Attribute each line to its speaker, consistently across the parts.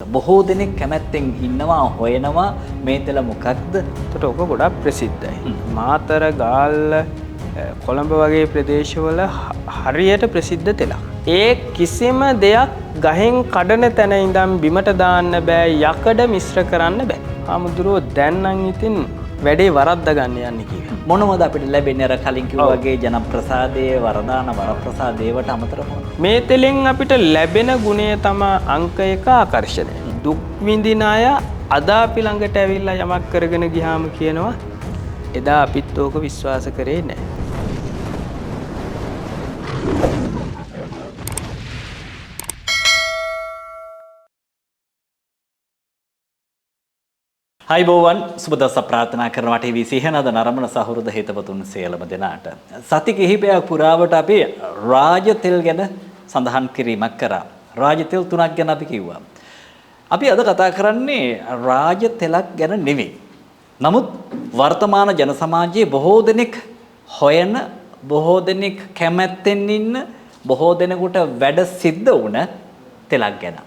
Speaker 1: බොහෝ දෙනෙක් කැමැත්තෙන් ඉන්නවා හොයනවා මේ තෙල මොකක්ද?
Speaker 2: එතකොට ඔක ගොඩක් ප්‍රසිද්ධයි. මාතර, ගාල්ල, කොළඹ වගේ ප්‍රදේශවල හරියට ප්‍රසිද්ධ තෙලක්. ඒ කිසිම දෙයක් ගහෙන් කඩන තැන ඉඳන් බිමට දාන්න බෑ, යකඩ මිශ්‍ර කරන්න බෑ. හාමුදුරුවෝ දැන් නම් ඉතින් වැඩේ වරද්ද ගන්න යන්නේ කිව්වා.
Speaker 1: මොනවද අපිට ලැබෙන්නේ අර කලින් කිව්වා වගේ ජනප්‍රසාදයේ වරදාන වරප්‍රසාදේවට අමතරව මොනවද?
Speaker 2: මේ තෙලෙන් අපිට ලැබෙන ගුණය තමයි අංක 1 ආකර්ෂණය. දුක් විඳින අය අද අපි ළඟට ඇවිල්ලා යමක් කරගෙන ගියාම කියනවා එදා අපිත් ඕක විශ්වාස කරේ නෑ.
Speaker 1: හයිබෝවන් සුබ දවසක් ප්‍රාර්ථනා කරනවා ටීවී සිහනද නරඹන සහෘද හිතවතුන් සියලුම දෙනාට. සති කිහිපයක් පුරාවට අපි රාජ තෙල් ගැන සඳහන් කිරීමක් කරා. රාජ තෙල් තුනක් ගැන අපි කිව්වා. අපි අද කතා කරන්නේ රාජ තෙලක් ගැන නෙවෙයි. නමුත් වර්තමාන ජන සමාජයේ බොහෝ දෙනෙක් හොයන, බොහෝ දෙනෙක් කැමැත්තෙන් ඉන්න, බොහෝ දෙනෙකුට වැඩ සිද්ධ වුණ තෙලක් ගැන.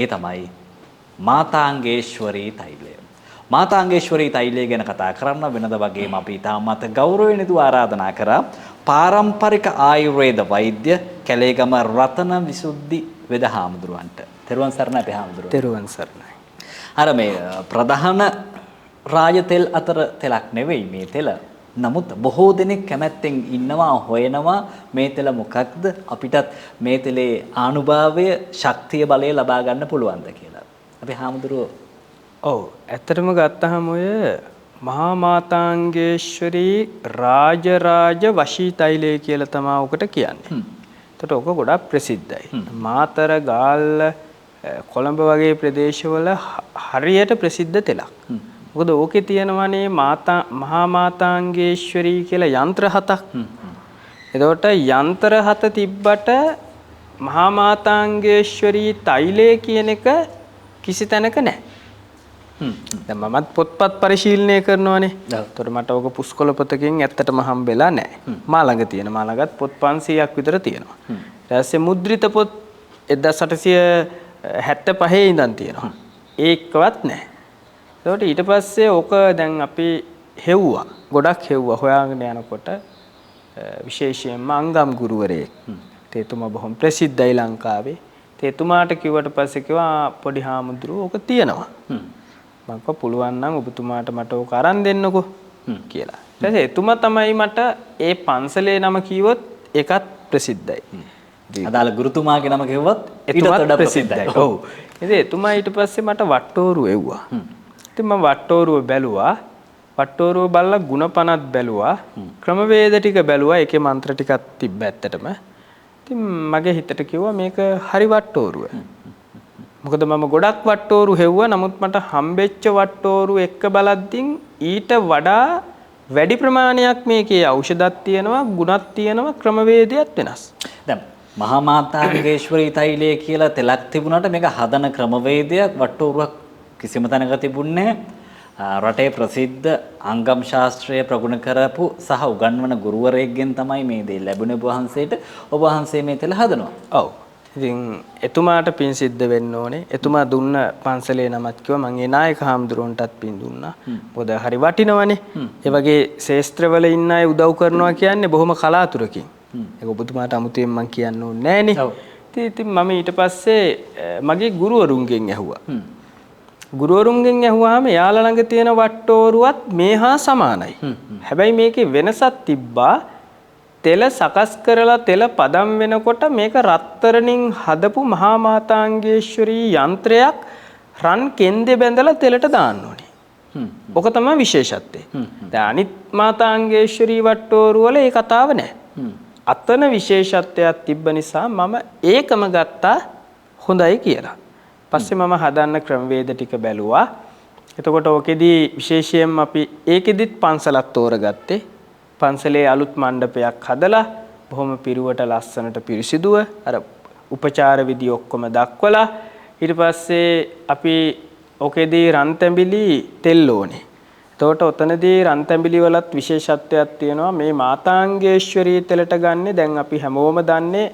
Speaker 1: ඒ තමයි මාතාංගේශ්වරී තෛලය. මාතාංගේශ්වරී තෛලය ගැන කතා කරන්න වෙනද වගේම අපි ඉතාමත් ගෞරවයෙන් යුතුව ආරාධනා කරා පාරම්පරික ආයුර්වේද වෛද්‍ය කැලේගම රතන විසුද්ධි වෙද හාමුදුරුවන්ට. තෙරුවන් සරණයි අපේ හාමුදුරුවෝ.
Speaker 2: තෙරුවන් සරණයි.
Speaker 1: අර මේ ප්‍රධාන රාජ තෙල් අතර තෙලක් නෙවෙයි මේ තෙල. නමුත් බොහෝ දෙනෙක් කැමැත්තෙන් ඉන්නවා හොයනවා මේ තෙල මොකක්ද, අපිටත් මේ තෙලේ ආනුභාවය, ශක්තිය, බලය ලබා ගන්න පුළුවන්ද කියලා. අපේ හාමුදුරුවෝ.
Speaker 2: ඔව්, ඇත්තටම ගත්තහම ඔය මහා මාතාංගේශ්වරී රාජරාජ වශී තෛලය කියලා තමයි ඔකට කියන්නේ. එතකොට ඔක ගොඩක් ප්‍රසිද්ධයි. මාතර, ගාල්ල, කොළඹ වගේ ප්‍රදේශවල හරියට ප්‍රසිද්ධ තෙලක්. මොකද ඕකේ තියෙනවනේ මහා මාතාංගේශ්වරී කියලා යන්ත්‍ර හතක්. එතකොට යන්ත්‍ර හත තිබ්බට මහා මාතාංගේශ්වරී තෛලය කියන එක කිසි තැනක නැහැ. දැන් මමත් පොත්පත් පරිශීලනය කරනවානේ. එතකොට මට ඕක පුස්කොළ පොතකින් ඇත්තටම හම්බෙලා නැහැ. මා ළඟ තියෙන, මා ළඟත් පොත් 500ක් විතර තියෙනවා. ඊට පස්සේ මුද්‍රිත පොත් 1875 ඉඳන් තියෙනවා. ඒකවත් නැහැ. එතකොට ඊට පස්සේ ඕක දැන් අපි හෙව්වා. ගොඩක් හෙව්වා. හොයාගෙන යනකොට විශේෂයෙන්ම අංගම් ගුරුවරයෙක්. එතුමා බොහොම ප්‍රසිද්ධයි ලංකාවේ. එතුමාට කිව්වට පස්සේ කිව්වා පොඩි හාමුදුරුවෝ ඕක තියෙනවා. මං කිව්වා පුළුවන් නම් ඔබතුමාට මට ඕක අරන් දෙන්නකෝ කියලා. ඊට පස්සේ එතුමා තමයි මට ඒ පන්සලේ නම කිව්වොත් ඒකත් ප්‍රසිද්ධයි.
Speaker 1: අදාළ ගුරුතුමාගේ නම කිව්වොත් ඊටත් වඩා ප්‍රසිද්ධයි.
Speaker 2: ඔව්. ඉතින් එතුමා ඊට පස්සේ මට වට්ටෝරුව එව්වා. ඉතින් මම වට්ටෝරුව බැලුවා. වට්ටෝරුව බලලා ගුණපනත් බැලුවා. ක්‍රමවේද ටික බැලුවා. ඒකේ මන්ත්‍ර ටිකක් තිබ්බ ඇත්තටම. ඉතින් මගේ හිතට කිව්වා මේක හරි වට්ටෝරුව. මොකද මම ගොඩක් වට්ටෝරු හෙව්වා. නමුත් මට හම්බෙච්ච වට්ටෝරු එක්ක බලද්දින් ඊට වඩා වැඩි ප්‍රමාණයක් මේකේ ඖෂධත් තියෙනවා, ගුණත් තියෙනවා, ක්‍රමවේදයක් වෙනස්.
Speaker 1: දැන් මහා මාතාංගේශ්වරී තෛලය කියලා තෙලක් තිබුණාට මේක හදන ක්‍රමවේදයක් වට්ටෝරුවක් කිසිම තැනක තිබුණේ නැහැ. රටේ ප්‍රසිද්ධ අංගම් ශාස්ත්‍රය ප්‍රගුණ කරපු සහ උගන්වන ගුරුවරයෙක්ගෙන් තමයි මේ දේ ලැබුණේ ඔබ වහන්සේට. ඔබ වහන්සේ මේ තෙල හදනවා.
Speaker 2: ඔව්. ඉතින් එතුමාට පින් සිද්ධ වෙන්න ඕනේ. එතුමා දුන්න පන්සලේ නමත් කිව්වා. මං ඒ නායක හාමුදුරුවන්ටත් පින් දුන්නා. මොකද හරි වටිනවනේ. ඒ වගේ ශේස්ත්‍රවල ඉන්න අය උදව් කරනවා කියන්නේ බොහොම කලාතුරකින්. ඒක ඔබතුමාට අමුතුවෙන් මං කියන්න ඕනේ නෑනේ. ඉතින් මම ඊට පස්සේ මගේ ගුරුවරුන්ගෙන් ඇහුවා. ගුරුවරුන්ගෙන් ඇහුවාම එයාලා ළඟ තියෙන වට්ටෝරුවත් මේ හා සමානයි. හැබැයි මේකේ වෙනසක් තිබ්බා. තෙල සකස් කරලා තෙල පදම් වෙනකොට මේක රත්තරණින් හදපු මහා මාතාංගේශ්වරී යන්ත්‍රයක් රන් කෙන්දේ බැඳලා තෙලට දාන්න ඕනේ. ඔක තමයි විශේෂත්වය. දැන් අනිත් මාතාංගේශ්වරී වට්ටෝරු වල ඒ කතාව නෑ. අතන විශේෂත්වයක් තිබ්බ නිසා මම ඒකම ගත්තා හොඳයි කියලා. පස්සේ මම හදන්න ක්‍රමවේද ටික බැලුවා. එතකොට ඕකෙදී විශේෂයෙන්ම අපි ඒකෙදිත් පන්සලක් තෝරගත්තේ. පන්සලේ අලුත් මණ්ඩපයක් හදලා බොහොම පිරුවට ලස්සනට පිරිසිදුව අර උපචාර විදි ඔක්කොම දක්වලා ඊට පස්සේ අපි ඕකෙදී රන් තැඹිලි තෙල් ඕනේ. එතකොට ඔතනදී රන් තැඹිලි වලත් විශේෂත්වයක් තියෙනවා. මේ මාතාංගේශ්වරී තෙලට ගන්නේ දැන් අපි හැමෝම දන්නේ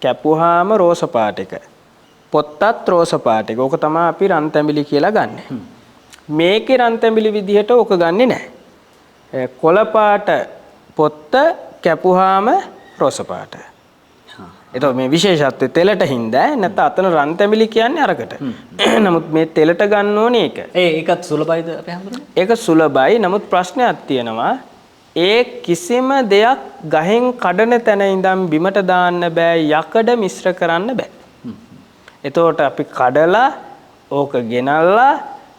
Speaker 2: කැපුවාම රෝස පාට එක. පොත්තත් රෝස පාට එක. ඕක තමයි අපි රන් තැඹිලි කියලා ගන්නෙ. මේකේ රන් තැඹිලි විදිහට ඕක ගන්නෙ නෑ. කොළ පාට පොත්ත කැපුවාම රෝස පාට. එතකොට මේ විශේෂත්වය තෙලට හින්දා නැත්නම් අතන රන් තැඹිලි කියන්නේ අරකට. නමුත් මේ තෙලට ගන්න ඕනේ ඒක.
Speaker 1: ඒකත් සුලභයිද අපේ හඳුනන්නේ?
Speaker 2: ඒක සුලභයි. නමුත් ප්‍රශ්නයක් තියෙනවා. ඒ කිසිම දෙයක් ගහෙන් කඩන තැන ඉඳන් බිමට දාන්න බෑ, යකඩ මිශ්‍ර කරන්න බෑ. එතකොට අපි කඩලා ඕක ගෙනල්ලා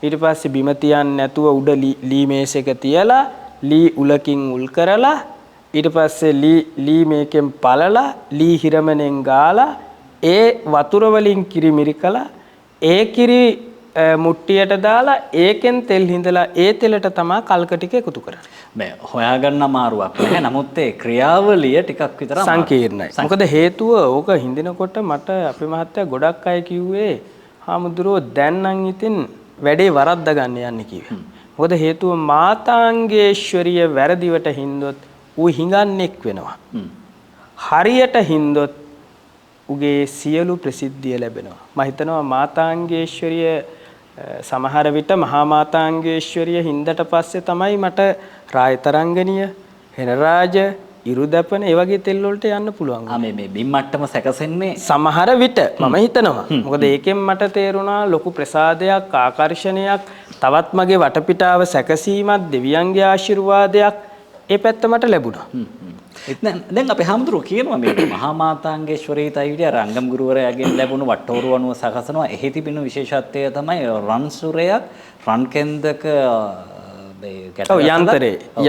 Speaker 2: ඊට පස්සේ බිම තියන්න නැතුව උඩ ලී මේසෙක තියලා ලී උලකින් උල් කරලා ඊට පස්සේ ලී මේකෙන් පළලා ලී හිරමනෙන් ගාලා ඒ වතුර වලින් කිරි මිරිකලා ඒ කිරි මුට්ටියට දාලා ඒකෙන් තෙල් හිඳලා ඒ තෙලට තමයි කල්ක ටික එකතු කරන්නේ.
Speaker 1: මේ හොයාගන්න අමාරුවක් නෑ. නමුත් ඒ ක්‍රියාවලිය ටිකක් විතර
Speaker 2: සංකීර්ණයි. මොකද හේතුව ඕක හිඳිනකොට මට අපේ මහත්තයා ගොඩක් අය කිව්වේ හාමුදුරුවෝ දැන් නම් ඉතින් වැඩේ වරද්ද ගන්න යන්නේ කිව්වේ. මොකද හේතුව මාතාංගේශ්වරිය වැරදිවට හින්දොත් ඌ හිඟන්නෙක් වෙනවා. හරියට හින්දොත් උගේ සියලු ප්‍රසිද්ධිය ලැබෙනවා. මම හිතනවා මාතාංගේශ්වරිය සමහර විට මහා මාතාංගේශ්වරිය හින්දට පස්සේ තමයි මට රායතරංගනිය, හෙනරාජ, ඉරුදපන ඒ වගේ තෙල් වලට යන්න පුළුවන්.
Speaker 1: ආ මේ බිම් මට්ටම සැකසෙන්නේ
Speaker 2: සමහර විට මම හිතනවා. මොකද ඒකෙන් මට තේරුණා ලොකු ප්‍රසාදයක්, ආකර්ෂණයක්, තවත් මගේ වටපිටාව සැකසීමක්, දෙවියන්ගේ ආශිර්වාදයක් ඒ පැත්ත මට ලැබුණා.
Speaker 1: දැන් අපේ හාමුදුරුවෝ කියනවා මේ මහා මාතාංගේශ්වරී තෛලය රංගම් ගුරුවරයාගෙන් ලැබුණු වට්ටෝරුව අනුව සකසනවා. එහි තිබෙන විශේෂත්වය තමයි රන් සුරයක්, රන් කෙන්දක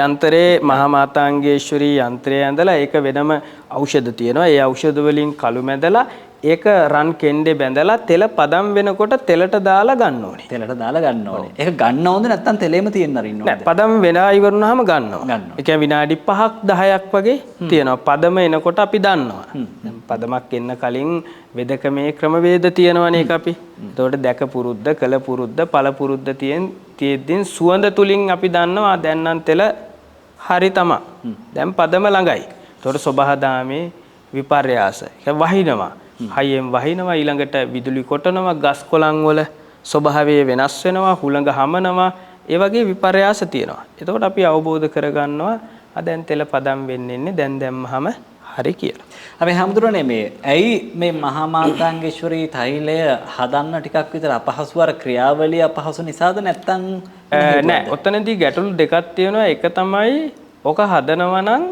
Speaker 2: යන්ත්‍රේ මහා මාතාංගේශ්වරී යන්ත්‍රය ඇඳලා ඒක වෙනම ඖෂධ තියෙනවා. ඒ ඖෂධ වලින් කළු මැදලා ඒක රන් කෙන්ඩේ බැඳලා තෙල පදම් වෙනකොට තෙලට දාලා ගන්න ඕනේ.
Speaker 1: තෙලට දාලා ගන්න ඕනේ. ඒක ගන්න ඕනද නැත්නම් තෙලේම තියෙන්න අරින්න ඕනද?
Speaker 2: නෑ, පදම් වෙලා ඉවර වුණාම ගන්නවා. ඒ කියන්නේ විනාඩි 5ක් 10ක් වගේ තියෙනවා. පදම එනකොට අපි දන්නවා. දැන් පදමක් එන්න කලින් වෙදක මේ ක්‍රමවේද තියෙනවනේ ඒක අපි. එතකොට දැක පුරුද්ද, කළ පුරුද්ද, පළ පුරුද්ද තියෙද්දින් සුවඳ තුලින් අපි දන්නවා දැන් නම් තෙල හරි තමා. දැන් පදම ළඟයි. එතකොට සබහාදාමේ විපර්යාස. ඒ වහිනවා. හයියෙන් වහිනවා, ඊළඟට විදුලි කොටනවා, ගස් කොළන් වල ස්වභාවය වෙනස් වෙනවා, හුළඟ හමනවා, ඒ වගේ විපර්යාස තියෙනවා. එතකොට අපි අවබෝධ කරගන්නවා ආ දැන් තෙල පදම් වෙන්නේ ඉන්නේ, දැන් දැම්මහම හරි කියලා.
Speaker 1: අපි හැමදෙරෝනේ මේ ඇයි මේ මහා මාතාංගේශ්වරී තෛලය හදන්න ටිකක් විතර අපහසු, අර ක්‍රියාවලිය අපහසු නිසාද නැත්තම්?
Speaker 2: නෑ, ඔතනදී ගැටලු දෙකක් තියෙනවා. එක තමයි ඔක හදනවා නම්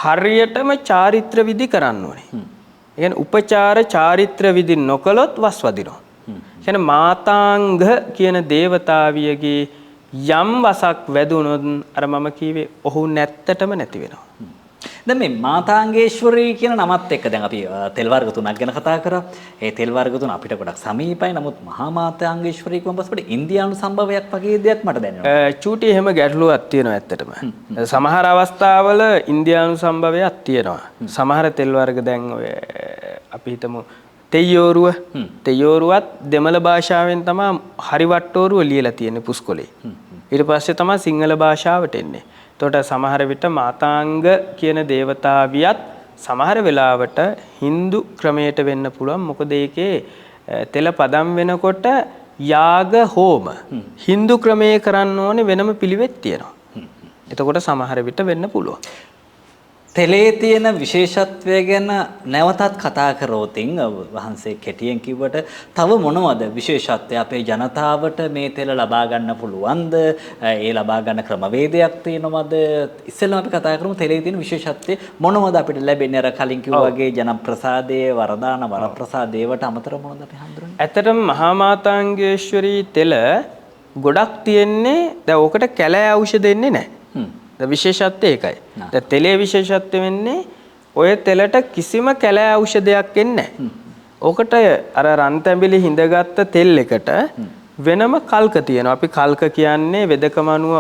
Speaker 2: හරියටම චාරිත්‍ර විදි කරන්න ඕනේ. ඒ කියන්නේ උපචාර චාරිත්‍ර විදි නොකළොත් වස් වදිනවා. ඒ කියන්නේ මාතාංග කියන දේවතාවියගේ යම් වසක් වැදුනොත් අර මම කීවේ ඔහු නැත්තටම නැති වෙනවා.
Speaker 1: දැන් මේ මාතාංගේශ්වරී කියන නමත් එක්ක දැන් අපි තෙල් වර්ග තුනක් ගැන කතා කරා. ඒ තෙල් වර්ග තුන අපිට ගොඩක් සමීපයි. නමුත් මහා මාතාංගේශ්වරී කියවම පස්සේ අපිට ඉන්දියානු සම්භවයක් වගේ දෙයක් මට දැනෙනවා.
Speaker 2: චූටි එහෙම ගැටලුවක් තියෙනවා ඇත්තටම. සමහර අවස්ථාවල ඉන්දියානු සම්භවයක් තියෙනවා. සමහර තෙල් වර්ග දැන් ඔය අපි හිතමු තෙය්යෝරුව. තෙය්යෝරුවත් දෙමළ භාෂාවෙන් තමයි හරි වට්ටෝරුව ලියලා තියෙන්නේ පුස්කොලේ. ඊට පස්සේ තමයි සිංහල භාෂාවට එන්නේ. එතකොට සමහර විට මාතාංග කියන දේවතාවියත් සමහර වෙලාවට හින්දු ක්‍රමයට වෙන්න පුළුවන්. මොකද ඒකේ තෙල පදම් වෙනකොට යාග හෝම හින්දු ක්‍රමයේ කරන්න ඕනේ වෙනම පිළිවෙත් තියෙනවා. එතකොට සමහර විට වෙන්න පුළුවන්.
Speaker 1: තෙලේ තියෙන විශේෂත්වය ගැන නැවතත් කතා කරෝතින් වහන්සේ කෙටියෙන් කිව්වට තව මොනවද විශේෂත්වය? අපේ ජනතාවට මේ තෙල ලබා ගන්න පුළුවන්ද? ඒ ලබා ගන්න ක්‍රමවේදයක් තියෙනවද? ඉස්සෙල්ලාම අපි කතා කරමු තෙලේ තියෙන විශේෂත්වය මොනවද අපිට ලැබෙන්නේ? අර කලින් කිව්වා වගේ ජනප්‍රසාදයේ වරදාන වරප්‍රසාදේවට අමතරව මොනවද අපි හඳුනන්නේ?
Speaker 2: ඇත්තටම මහා මාතාංගේශ්වරී තෙල ගොඩක් තියෙන්නේ දැන් ඕකට කැලෑ ඖෂධ දෙන්නේ නැහැ. විශේෂත්වය ඒකයි. දැන් තෙලේ විශේෂත්වය වෙන්නේ ඔය තෙලට කිසිම කැලෑ ඖෂධයක් එන්නේ නැහැ. ඕකට අර රන් තැඹිලි හිඳගත්ත තෙල් එකට වෙනම කල්ක තියෙනවා. අපි කල්ක කියන්නේ වෙදකම අනුව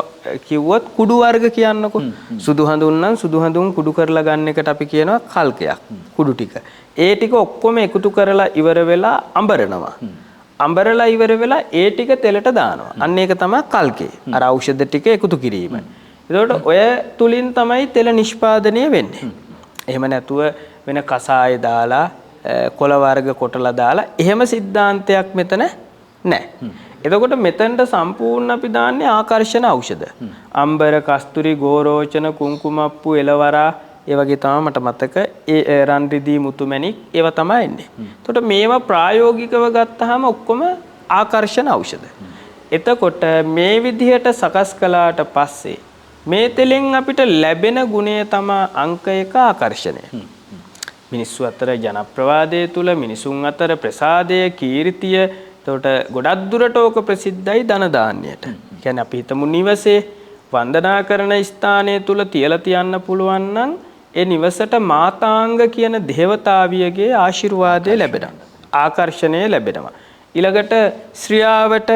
Speaker 2: කිව්වොත් කුඩු වර්ග කියන්නකො. සුදු හඳුන් නම් සුදු හඳුන් කුඩු කරලා ගන්න එකට අපි කියනවා කල්කයක්. කුඩු ටික. ඒ ටික ඔක්කොම එකතු කරලා ඉවර වෙලා අඹරනවා. අඹරලා ඉවර වෙලා ඒ ටික තෙලට දානවා. අන්න ඒක තමයි කල්කේ. අර ඖෂධ ටික එකතු කිරීම. එතකොට ඔය තුලින් තමයි තෙල නිෂ්පාදනය වෙන්නේ. එහෙම නැතුව වෙන කසාය දාලා කොළ වර්ග කොටලා දාලා එහෙම සිද්ධාන්තයක් මෙතන නැහැ. එතකොට මෙතනට සම්පූර්ණ අපි දාන්නේ ආකර්ෂණ ඖෂධ. අම්බර, කස්තුරි, ගෝරෝචන, කුංකුමප්පු, එළවරා ඒ වගේ තමයි මට මතක. ඒ රන් රිදී මුතුමැණික් ඒවා තමයි එන්නේ. එතකොට මේවා ප්‍රායෝගිකව ගත්තාම ඔක්කොම ආකර්ෂණ ඖෂධ. එතකොට මේ විදිහට සකස් කළාට පස්සේ මේ තෙලෙන් අපිට ලැබෙන ගුණය තමයි අංක 1 ආකර්ෂණය. මිනිස්සු අතර ජනප්‍රවාදය තුල මිනිසුන් අතර ප්‍රසාදය, කීර්තිය, එතකොට ගොඩක් දුරට ඕක ප්‍රසිද්ධයි ධන දාන්‍යයට. ඒ කියන්නේ අපි හිතමු නිවසේ වන්දනා කරන ස්ථානය තුල තියලා තියන්න පුළුවන් නම් ඒ නිවසට මාතාංග කියන දේවතාවියගේ ආශිර්වාදය ලැබෙනවා. ආකර්ෂණය ලැබෙනවා. ඊළඟට ශ්‍රියාවට,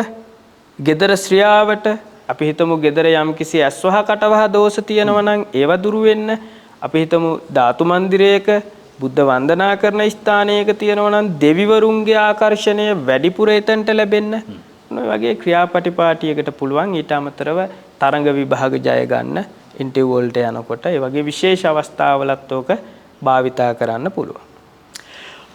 Speaker 2: ගෙදර ශ්‍රියාවට අපි හිතමු ගෙදර යම්කිසි ඇස්වහ කටවහ දෝෂ තියෙනවා නම් ඒව දුරු වෙන්න. අපි හිතමු ධාතු මන්දිරයක බුද්ධ වන්දනා කරන ස්ථානයක තියෙනවා නම් දෙවිවරුන්ගේ ආකර්ෂණය වැඩිපුර එතනට ලැබෙන්න. ඔය වගේ ක්‍රියාපටිපාටියකට පුළුවන්. ඊට අමතරව තරඟ විභාග ජය ගන්න, ඉන්ටර්විව් වලට යනකොට ඒ වගේ විශේෂ අවස්ථාවලත් ඕක භාවිතා කරන්න පුළුවන්.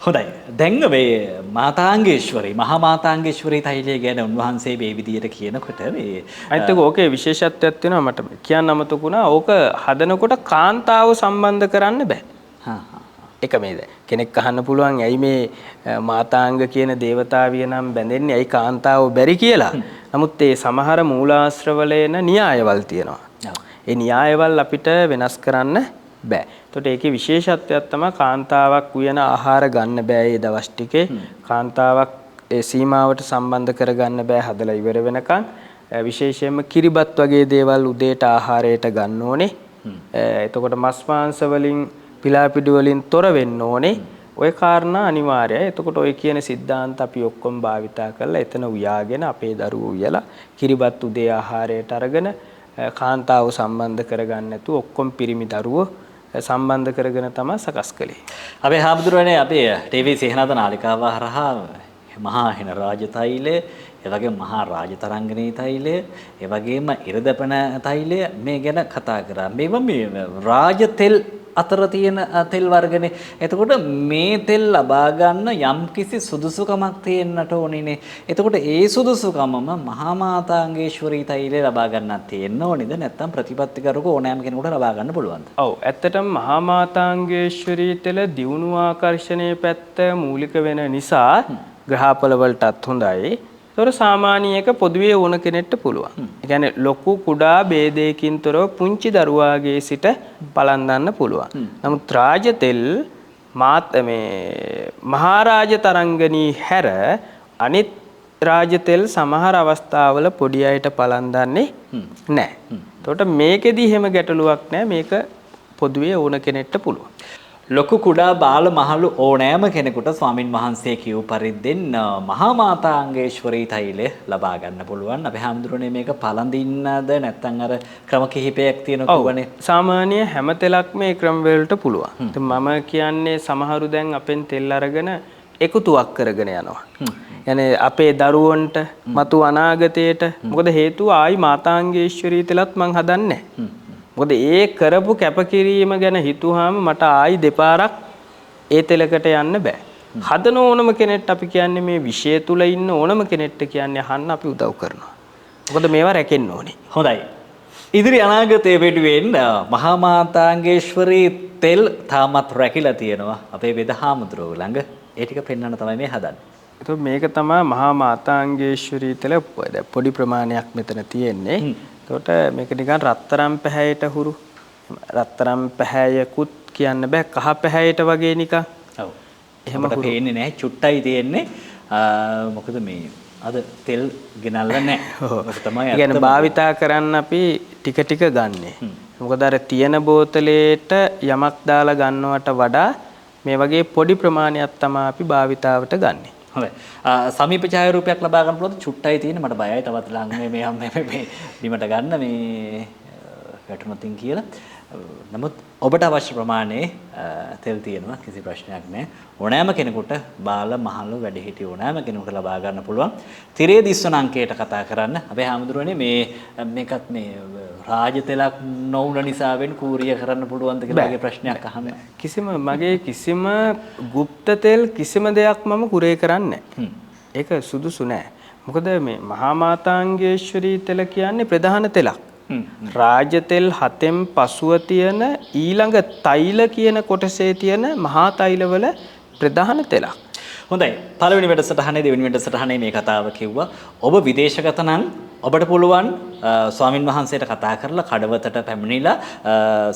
Speaker 1: හොඳයි. දැන් මේ මාතාංගේශ්වරී, මහා මාතාංගේශ්වරී තෛලය ගැන උන්වහන්සේ මේ විදියට කියනකොට මේ
Speaker 2: අනිත් එක ඕකේ විශේෂත්වයක් තියෙනවා මට කියන්න අමතක වුණා. ඕක හදනකොට කාන්තාව සම්බන්ධ කරන්න බෑ.
Speaker 1: හා හා.
Speaker 2: එක මේ දැන් කෙනෙක් අහන්න පුළුවන් ඇයි මේ මාතාංග කියන දේවතාවිය නම් බැඳෙන්නේ ඇයි කාන්තාව බැරි කියලා. නමුත් ඒ සමහර මූලාශ්‍රවල එන න්‍යායවල් තියෙනවා. ඒ න්‍යායවල් අපිට වෙනස් කරන්න බෑ. එතකොට ඒකේ විශේෂත්වයක් තමයි කාන්තාවක් උයන ආහාර ගන්න බෑ ඒ දවස් ටිකේ. කාන්තාවක් ඒ සීමාවට සම්බන්ධ කරගන්න බෑ හදලා ඉවර වෙනකන්. විශේෂයෙන්ම කිරිබත් වගේ දේවල් උදේට ආහාරයට ගන්න ඕනේ. එතකොට මස් මාංශ වලින් පිලාපිඩු වලින් තොර වෙන්න ඕනේ. ඔය කාරණා අනිවාර්යයි. එතකොට ඔය කියන සිද්ධාන්ත අපි ඔක්කොම භාවිතා කරලා එතන උයාගෙන අපේ දරුවෝ උයලා කිරිබත් උදේ ආහාරයට අරගෙන කාන්තාව සම්බන්ධ කරගන්න නැතුව ඔක්කොම පිරිමි දරුවෝ සම්බන්ධ කරගෙන තමයි සකස් කළේ.
Speaker 1: අපේ හාමුදුරුවනේ අපේ ටීවී සිහනාද නාලිකාව හරහා මහා හින රාජ තෛලය, ඒ වගේම මහා රාජ තරංගිනී තෛලය, ඒ වගේම ඉරදපන තෛලය මේ ගැන කතා කරා. මේවා මේ රාජ තෙල් අතර තියෙන තෙල් වර්ගනේ. එතකොට මේ තෙල් ලබා ගන්න යම්කිසි සුදුසුකමක් තියෙන්නට ඕනිනේ. එතකොට ඒ සුදුසුකමම මහා මාතාංගේශ්වරී තෛලය ලබා ගන්නත් තියෙන්න ඕනිද? නැත්නම් ප්‍රතිපත්තිකරුක ඕනෑම කෙනෙකුට ලබා ගන්න පුළුවන්ද?
Speaker 2: ඔව්, ඇත්තටම මහා මාතාංගේශ්වරී තෙල දියුණු ආකර්ෂණයේ පැත්ත මූලික වෙන නිසා ග්‍රහඵල වලටත් හොඳයි. ඒතොර සාමාන්‍ය එක පොදුවේ ඕන කෙනෙක්ට පුළුවන්. ඒ කියන්නේ ලොකු කුඩා ભેදයකින් තොරව පුංචි දරුවාගේ සිට පලන්දන්න පුළුවන්. නමුත් රාජ තෙල් මේ මහරාජ තරංගනී හැර අනිත් රාජ තෙල් සමහර අවස්ථාවල පොඩි අයට පලන්දන්නේ නැහැ. එතකොට මේකෙදි එහෙම ගැටලුවක් නැහැ. මේක පොදුවේ ඕන කෙනෙක්ට පුළුවන්.
Speaker 1: ලොකු කුඩා බාල මහලු ඕනෑම කෙනෙකුට ස්වාමින් වහන්සේ කියූ පරිද්දෙන් මහා මාතාංගේශ්වරී තෛලය ලබා ගන්න පුළුවන්. අපි හැමදෙරෝනේ මේක පළඳින්නද නැත්නම් අර ක්‍රම කිහිපයක් තියෙනවා කිව්වනේ.
Speaker 2: සාමාන්‍ය හැම තෙලක්ම මේ ක්‍රම වලට පුළුවන්. ඉතින් මම කියන්නේ සමහරු දැන් අපෙන් තෙල් අරගෙන එකතුවක් කරගෙන යනවා. يعني අපේ දරුවන්ට මතු අනාගතයට මොකද හේතුව ආයි මාතාංගේශ්වරී තෙලත් මං හදන්නේ නැහැ. මොකද ඒ කරපු කැපකිරීම ගැන හිතුවාම මට ආයි දෙපාරක් ඒ තෙලකට යන්න බෑ. හදන ඕනම කෙනෙක්ට අපි කියන්නේ මේ විෂය තුල ඉන්න ඕනම කෙනෙක්ට කියන්නේ අහන්න අපි උදව් කරනවා. මොකද මේවා රැකෙන්න ඕනේ.
Speaker 1: හොඳයි. ඉදිරි අනාගතයේ වෙනුවෙන් මහා මාතාංගේශ්වරී තෙල් තාමත් රැකිලා තියෙනවා අපේ වෙද හාමුදුරුවෝ ළඟ. ඒ ටික පෙන්වන්න තමයි මේ හදන්නේ.
Speaker 2: එතකොට මේක තමයි මහා මාතාංගේශ්වරී තෙල පොඩි ප්‍රමාණයක් මෙතන තියෙන්නේ. එතකොට මේක නිකන් රත්තරන් පැහැයට හුරු රත්තරන් පැහැයකුත් කියන්න බෑ, කහ පැහැයට වගේ නිකන්.
Speaker 1: ඔව්. එහෙම පේන්නේ නැහැ, චුට්ටයි තියෙන්නේ. මොකද මේ අද තෙල් ගෙනල්ලා නැහැ. ඔක තමයි
Speaker 2: අත්තම. කියන්නේ භාවිතා කරන්න අපි ටික ටික ගන්නෙ. මොකද අර තියෙන බෝතලේට යමක් දාලා ගන්නවට වඩා මේ වගේ පොඩි ප්‍රමාණයක් තමයි අපි භාවිතාවට ගන්නෙ.
Speaker 1: හොඳයි. සමීප ඡායාරූපයක් ලබා ගන්න පුළුවන්ද? චුට්ටයි තියෙන්නේ, මට බයයි තවත් ළඟ මේ මේ මේ බිමට ගන්න මේ වැටුණොතින් කියලා. නමුත් ඔබට අවශ්‍ය ප්‍රමාණයේ තෙල් තියෙනවා, කිසි ප්‍රශ්නයක් නෑ. ඕනෑම කෙනෙකුට බාල මහලු වැඩිහිටි ඕනෑම කෙනෙකුට ලබා ගන්න පුළුවන්. තිරේ දිස්වන අංකයට කතා කරන්න. අපේ හාමුදුරුවනේ මේ මේකත් මේ රාජ තෙලක් නොවුන නිසාවෙන් කූරිය කරන්න පුළුවන්ද කියලා වගේ ප්‍රශ්නයක් අහන්න.
Speaker 2: කිසිම මගේ කිසිම ගුප්ත තෙල් කිසිම දෙයක් මම කුරේ කරන්නේ නෑ. ඒක සුදුසු නෑ. මොකද මේ මහා මාතාංගේශ්වරී තෙල කියන්නේ ප්‍රධාන තෙලක්. රාජ තෙල් හතෙන් පසුව තියෙන ඊළඟ තෛල කියන කොටසේ තියෙන මහා තෛලවල ප්‍රධාන තෙලක්.
Speaker 1: හොඳයි. පළවෙනි වැඩසටහනේ දෙවෙනි වැඩසටහනේ මේ කතාව කිව්වා. ඔබ විදේශගත නම් ඔබට පුළුවන් ස්වාමින් වහන්සේට කතා කරලා කඩවතට පැමිණිලා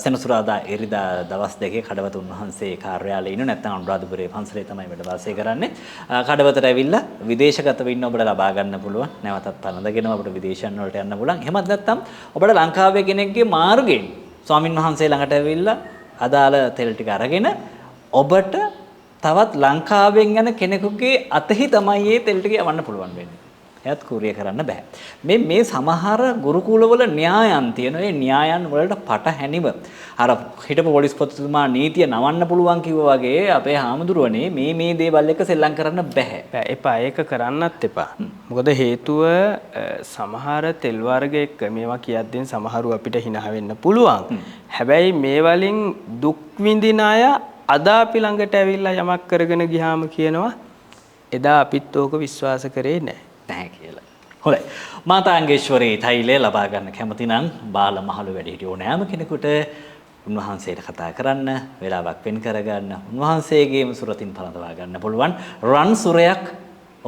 Speaker 1: සෙනසුරාදා ඉරිදා දවස් දෙකේ කඩවත උන්වහන්සේ කාර්යාලයේ ඉන්න, නැත්නම් අනුරාධපුරයේ පන්සලේ තමයි වැඩ වාසය කරන්නේ. කඩවතට ඇවිල්ලා විදේශගතව ඉන්න ඔබට ලබා ගන්න පුළුවන්. නැවතත් පළඳගෙන ඔබට විදේශයන් වලට යන්න පුළුවන්. එහෙමත් නැත්නම් ඔබට ලංකාවේ කෙනෙක්ගේ මාර්ගයෙන් ස්වාමින් වහන්සේ ළඟට ඇවිල්ලා අදාළ තෙල් ටික අරගෙන ඔබට තවත් ලංකාවෙන් යන කෙනෙකුගේ අතෙහි තමයි මේ තෙල් ටික යවන්න පුළුවන් වෙන්නේ. එයත් කුරිය කරන්න බෑ. මේ මේ සමහර ගුරුකුලවල න්‍යායන් තියෙනවා. ඒ න්‍යායන් වලට පටහැනිව අර හිටපු පොලිස්පතිතුමා නීතිය නවන්න පුළුවන් කිව්වා වගේ අපේ හාමුදුරුවනේ මේ මේ දේවල් එක්ක සෙල්ලම් කරන්න බෑ.
Speaker 2: බෑ, එපා. ඒක කරන්නත් එපා. මොකද හේතුව සමහර තෙල් වර්ග එක්ක මේවා කියද්දී සමහරු අපිට හිනහ වෙන්න පුළුවන්. හැබැයි මේ වලින් දුක් විඳින අය අද අපි ළඟට ඇවිල්ලා යමක් කරගෙන ගියාම කියනවා එදා අපිත් ඕක විශ්වාස කරේ නෑ.
Speaker 1: නැහැ කියලා. හොඳයි. මාතාංගේශ්වරී තෛලය ලබා ගන්න කැමති නම් බාල මහලු වැඩිහිටි ඕනෑම කෙනෙකුට උන්වහන්සේට කතා කරන්න, වෙලාවක් වෙන් කරගන්න, උන්වහන්සේගේම සුරතින් පළඳවා ගන්න පුළුවන්. රන් සුරයක්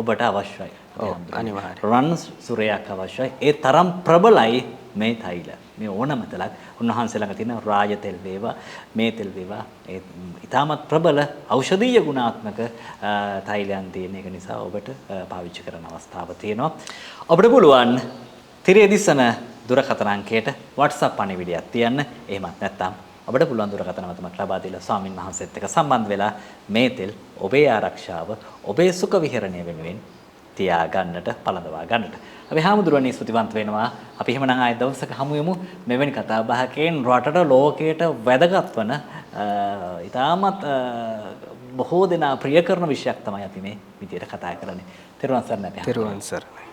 Speaker 1: ඔබට අවශ්‍යයි.
Speaker 2: ඔව්, අනිවාර්යයෙන්.
Speaker 1: රන් සුරයක් අවශ්‍යයි. ඒ තරම් ප්‍රබලයි මේ තෛල. මේ ඕනම තෙලක් උන්වහන්සේ ළඟ තියෙන රාජ තෙල් වේවා, මේ තෙල් වේවා, ඒ ඉතාමත් ප්‍රබල ඖෂධීය ගුණාත්මක තෛලයන් තියෙන එක නිසා ඔබට පාවිච්චි කරන අවස්ථාව තියෙනවා. ඔබට පුළුවන් තිරේ දිස්සන දුරකථන අංකයට WhatsApp පණිවිඩයක් තියන්න. එහෙමත් නැත්නම් ඔබට පුළුවන් දුරකථන මතමක් ලබා දීලා ස්වාමින් වහන්සේත් එක්ක සම්බන්ධ වෙලා මේ තෙල් ඔබේ ආරක්ෂාව, ඔබේ සුඛ විහරණය වෙනුවෙන් තියා ගන්නට, පළඳවා ගන්නට. අපි හාමුදුරුවනේ ස්තුතිවන්ත වෙනවා. අපි එහෙමනම් ආයෙත් දවසක හමු වෙමු මෙවැනි කතා බහකින් රටට ලෝකයට වැදගත් වන ඉතාමත් බොහෝ දෙනා ප්‍රිය කරන විෂයක් තමයි අපි මේ විදියට කතා කරන්නේ. තෙරුවන් සරණයි.
Speaker 2: තෙරුවන් සරණයි.